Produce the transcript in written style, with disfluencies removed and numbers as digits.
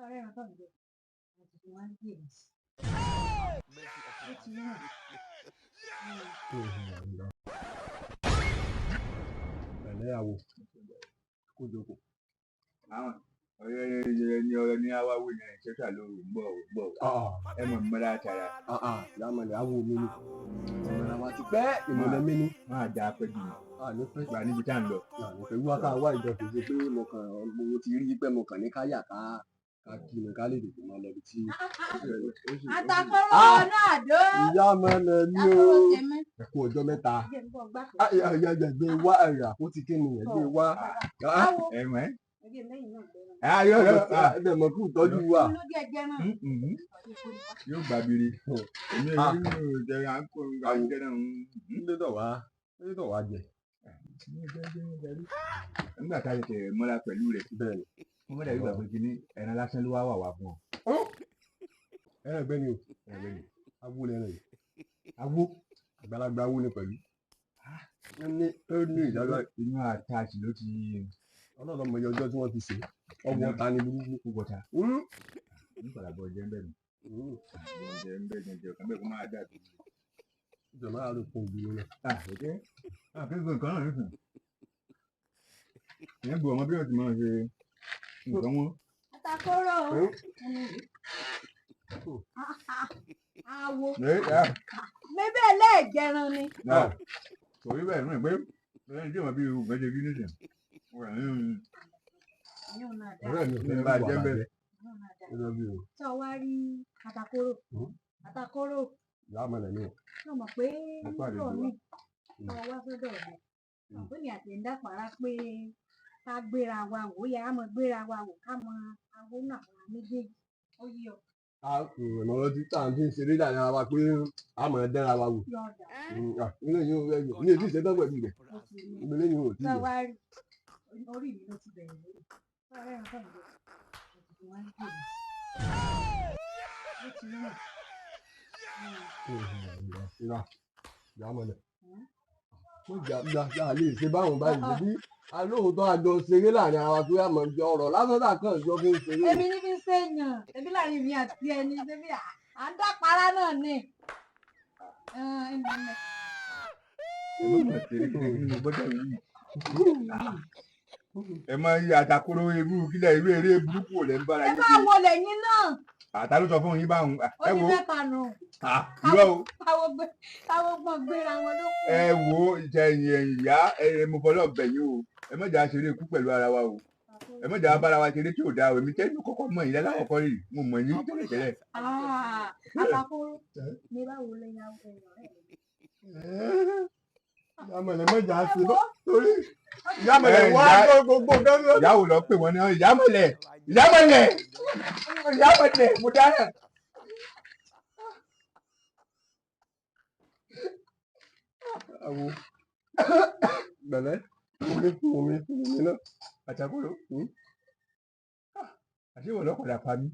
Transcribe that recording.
Sọ̀rọ̀ ẹran tó ń jẹ àti fi wá ń gbé mi sí. Ó ti rùn. Pẹ̀lẹ́ àwò kó jókòó. Àwọn ọ̀rẹ́ ẹni ọ̀rẹ́ ní awáwò yẹn ìṣẹ́ṣà ló ń bọ̀ ń bọ̀ ẹ mọ̀ mọ́ látara. Ìyámọ̀lẹ̀ awo mi ni ìmọ̀lẹ̀ wa ti pẹ́ ìmọ̀lẹ̀ mi ni. Máa da pẹ́ jù ní pẹ́ gbà níbi tá à ń lọ. Ní pẹ́ wíwá ká wá ìjọ kìí ṣe pé mo kàn mo ti rí pé mo kàn ní káyà ká ká kí ni ká lè tètè máa lọ ibi tí. Àtàkọ́rọ̀ náà dó. Ìyámọ̀lẹ̀ mi o ẹ kú ọjọ́ mẹ́ta. Ẹgbẹ́ wá ẹ̀rà kó ti kí ni ẹgbẹ́ wá. Ẹ̀wọ̀n ẹ̀. Ẹbẹ̀ mọ̀ kú ìtọ́jú wa. Yóò gbàbìrì. Èmi ò ní jẹ à ń kó à ń jẹ náà. Nílé tọ̀ wá jẹ. Nígbà tá a tètè mọ́ra pẹ̀lú rẹ̀. Bẹ́ẹ̀ni. Wọ́n mọ̀dà yóò gbà pé kíní ẹran lásán ló wá wà wá fún ọ. Ẹran ẹgbẹ́ ni o. Ẹran ẹgbẹ́ ni. Awo lẹ́ran yìí. Awo. Àgbàlagbà awo ni pẹ̀lú. Ó ní ìdájọ́. Inú àtàṣì ló ti. Ọlọ́run mọ iye ọjọ́ tí wọ́n ti ṣe. Ọwọ́ ta ni burúkú. Ó wọta. Ní padà bọ̀ jẹ́ ń bẹ̀ mi. Bọ̀ jẹ́ ń bẹ̀ jẹ́ ọ̀kan bẹ́ẹ̀ kó máa dàbí. Ìjọba máa rò fún òbí náà. Òkè. Kí ló nǹkan náà nísìnyí? Ìyẹn bu ọmọ bí wọ́n ti máa ṣe nǹkan wọn. Àtàkọ́rọ̀ awo. Mébẹ̀ lẹ́ẹ̀jẹran ni. Kò rí bẹ́ẹ̀ náà pé ẹni tí wọ́n bí irú nǹkan ṣe rí nísìnyí. Ọ̀rẹ́ mi ò fẹ́ bá jẹ́ bẹ́ẹ̀. Sọ wá rí àtàkọ́rọ̀. Àtàkọ́rọ̀. Ìyámọ̀lẹ̀ ni o. Ṣé o mọ̀ pé nígbà míì tó wá sọ́dọ̀ mi? Mọ̀ pé mi àti ẹ̀ ń dàpàrà pé ká gbéra wa wò ó yẹ ká mọ gbéra wa wò ká mọ àwọn náà àwọn méjèèjì. Ó yí ọ. Ìmọ̀ràn tí tá à ń fi ń ṣeré láàrin ara wa pé a mọ̀ ẹ́ dẹ́ra wa wò. Ilé yìí ò ní èdè ìṣẹ́dá pẹ̀lú rẹ̀. Ilé yìí ò tí ì Sọ wá rí orí mi ló ti bẹ̀rẹ̀ lórí. Sọ rẹ̀ ń tọ̀ mí lọ. Mo ti fi wá ń gbèrò sí. Ó ti rùn. Ìrà ìyámọ̀lẹ̀. Mo jà jà lè ṣe báwọn báyìí bí alóòótọ́ àjọ ṣeré láàrin ara wa pé àmọ̀ jọ ọ̀rọ̀ lásán tá kàn jọ fi ń ṣeré. Èmi ní fi ń ṣèyàn, èmi láàrin mi àti ẹni ṣebí à ń dàpárá náà ni. Ẹ má mọ̀ ṣeré kí ni mo gbọ́dọ̀ yìí. Ẹ máa ń yí àtàkùrọ̀ irú kílẹ̀ irú eré burúkú ò lẹ́ ń bára Ẹ yín máa ṣe. wọlé yín náà. Àtà ló sọ fún yín báwọn. Ó ní mẹ́ta nù. Irọ́ o. Táwọn gbọ́n gbéra wọn ló kù. Ẹ wo ìṣẹ̀yìn ìyá ẹ mo fọlọ́ bẹ̀ yín o. Ẹ má jà ṣeré ikú pẹ̀lú ara wa o. Ẹ má jà bára wa ṣeré tí ò dáa o. Èmi tẹ́lẹ̀ kọ́kọ́ mọ̀ yín lálákọ̀ọ́kọ́ rí. Mo mọ̀ yín tẹ́lẹ̀ tẹ́lẹ̀. Àtàkùrọ̀ ní báwo lè yan ẹ̀yàn rẹ̀. Ìyámọ̀lẹ̀ mọ̀ jà ṣe bọ́ torí ìyámọ̀lẹ̀ wá gbogbo gángan. Ìyáwó lọ pè wọ́n ní ìyámọ̀lẹ̀ ìyámọ̀lẹ̀ ìyámọ̀lẹ̀ mo dára. Àwo gbẹ̀lẹ́ omi omi omi náà. Àtàkùrọ̀ àti ìwọ lọ́kọ̀ọ́dà pa mí.